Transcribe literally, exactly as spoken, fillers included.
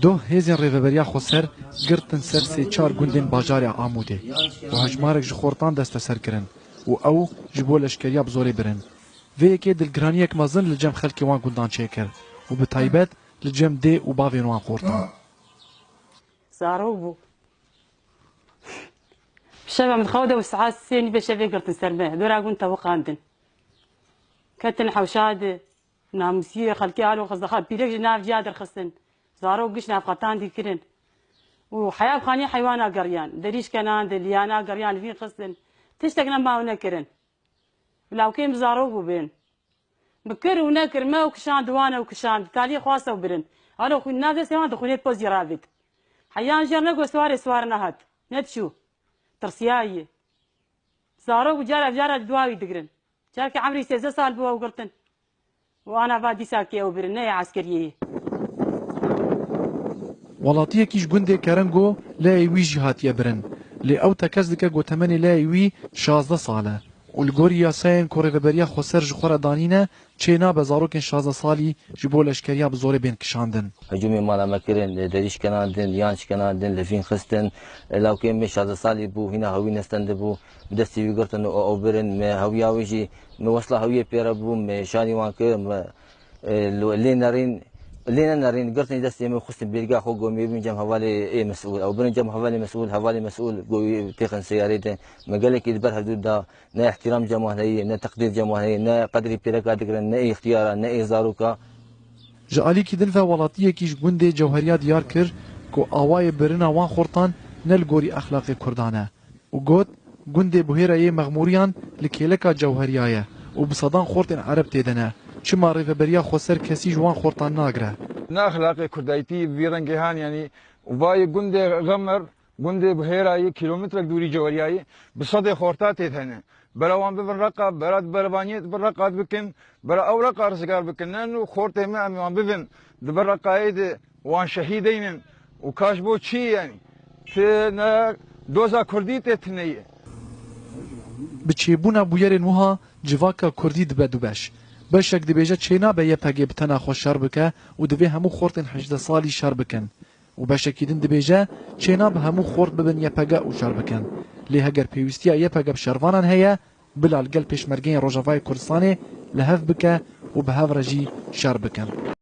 Doh hêzên Rêveberiya Xweser girtin ser sê çar gundên bajarê Amûdê û hejmarek ji xortan desteser kirin û ew ji bo leşkeriya bi zorê birin. Vê yekê dilgiraniyek mezin li cem xelkê wan gundan çêkir û bi taybet li cem dê û bavên wan xortan. Zarok bû. Şeva min xew de û saet sê nîvê şevê girtin ser me. Dora gund tewiqandin. Ketin hewşa de. Namûsiyê xelkê alo xizdixa pîrek ji nav ciya derxistin. Zarok giş navxetan dî kirin. Û heya bi xanî heywana geriyan. Derîş kenan de, liyana geriyan, li vîn xistin. Tiştek nema û nekirin. Lawkên bi zarok bû bên. Bi kir û nekir me û kişand wan ew kişand. Taliyê xwast ew birin. Alo xwîn nav destê wan dixwînê pozî ravît. Heyan jê re negot siwarê siwar nehat. Nediçû. Tirsiyayî. Zarok bi cara bi cara di dua wî digirin. Careke emrî sêzdeh sal bû ew girtin. Û ana va dîsa kê ew birin, ne yê eskeriyê yê. Welatiyekî ji gundê Kerengo leyê wî jî hatiye birin. Lê ew tekez dike ku temenê leyê wî şazdeh sal e. Û li gorî yasayên ku Rêveberiya Xweser ji xwe re danîne, çê nabe zarokên şazdeh salî ji bo leşkeriya bi zorê bên kişandin. Hicûmê mala me kirin, derîş kenandin, yan şkenandin, li vîn xistin. Lawkê min şazdeh salî bû, hîna hewî nestendibû, bi destê wî girtin û ew birin. Me hewiya wî jî, me wesla hewiyê pê re bû, me şanî wan kir, me, e, li, lê nerîn, lê nenerîn, girtin destê min xistin bêrga xwe, got, me bin cem hevalê ê mesûl. Ew birin cem hevalê mesûl, hevalê mesûl, got, wî têxin seyarê de. Me gelekî li ber hevdû da, ne îhtîram cem wan heye, ne teqdîr cem wan heye, ne qedrî pîreka digirin, ne ê îxtiyara, ne ê zaroka. Ji alîkî din ve welatiyekî ji gundê Cewheriya diyar kir ku awayê birina wan xortan ne li gorî exlaqê Kurdan e û got, gundê Buhêra yê Mexmûriyan li kêleka Cewheriya ye û bi sedan xortên Ereb tê de ne. Çima Rêveberiya Xweser kesî ji wan xortan nagire? Ne exlaqê Kurdayîtî vî rengê han, yanî, û vayê gundê Xemer, gundê Buhêra yê kîlometrek dûrî Cewheriya yê, bi sedê xorta tê de ne. Bera wan bibin Reqa, bera di berevaniyê dibin Reqa dibikin, bera ew Reqa rizgar bikin. Ne nû xortê me em wan bibin di ber Reqayê de wan şehîd eynin û ka ji bo çi yanî? Ti ne doza Kurdî tê tune ye. Bi çêbûna bûyerên wiha civaka Kurdî dibe du beş. Beşek dibêje çênabe Y P G bi tena xwe şer bike û divê hemû xortên hejdeh salî şer bikin. Û beşekî din dibêje, çênabe hemû xort bibin Y P G û şer bikin. Lê heger pêwîstiya Y P G bi şervanan heye, bila li gel pêşmergeyên Rojavayê Kurdistanê li hev bike û bi hev re jî şer bikin.